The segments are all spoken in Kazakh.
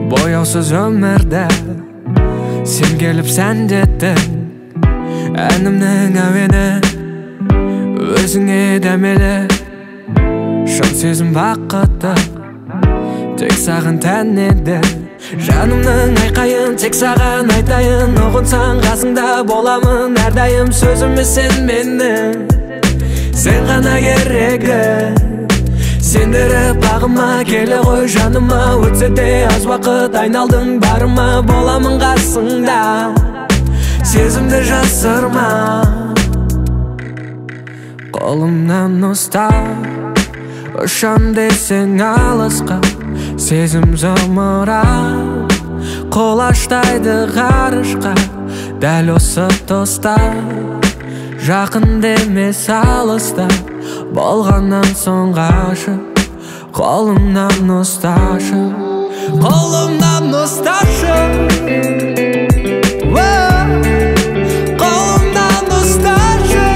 Бояусыз өмірді сен келіп сәндеттің. Әнімнің әуені өзіңе дәмелі. Шын сезім бақыты тек саған тән еді. Жанымның айқайын тек саған айтайын. Ұғынсаң қасыңда боламын әрдайым. Сөзіме сен менің, сен ғана керегі. Сендіріп бағыма келе ғой жаныма. Өтсе де аз уақыт айналдың барыма. Боламын қасыңда, сезімді жасырма. Қолымнан ұстап ұшам десең алысқа. Сезім зымырап құлаштайды ғарышқа. Дәл осы тұста жақын емес алыста. Болғаннан соң ғашық, қолымнан ұсташы, қолымнан ұсташы, қолымнан ұсташы.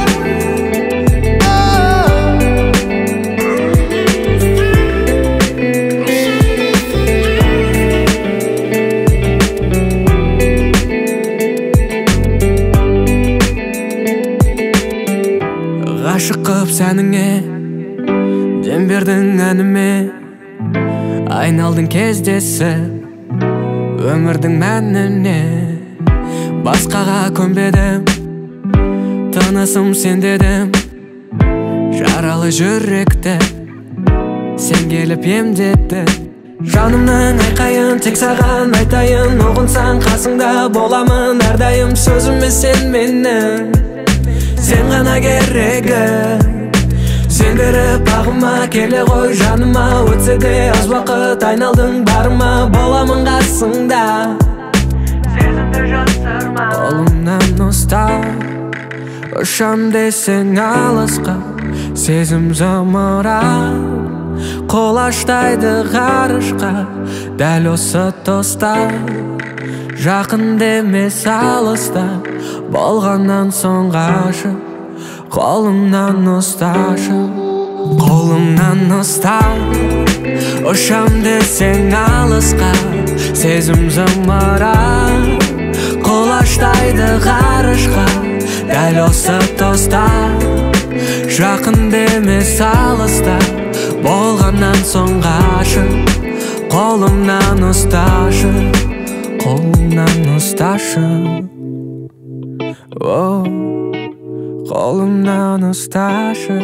Ғашық қып сәніңе, дем бердің әніме. Айналдың кездесіп өмірдің мәніне. Басқаға көнбедім, тынысым сен дедім. Жаралы жүректі сен келіп емдедің. Жанымның айқайын тек саған айтайын. Ұғынсаң қасыңда боламын әрдайым. Сөзіме сен менің, сен ғана керегі. Сендіріп бағыма келе ғой жаныма. Өтсе де аз уақыт айналдың барыма. Боламын қасыңда, сезімді жасырма. Қолымнан ұстап ұшам десең алысқа. Сезім зымырап құлаштайды ғарышқа. Дәл осы тұста жақын емес алыста. Болғаннан соң ғашық, қолымнан ұсташы, қолымнан ұстап ұшам десең алысқа. Сезім зымырап құлаштайды ғарышқа. Дәл осы тұста жақын емес алыста. Болғаннан соң ғашық, қолымнан ұсташы, қолымнан ұсташы, қолымнан ұсташы.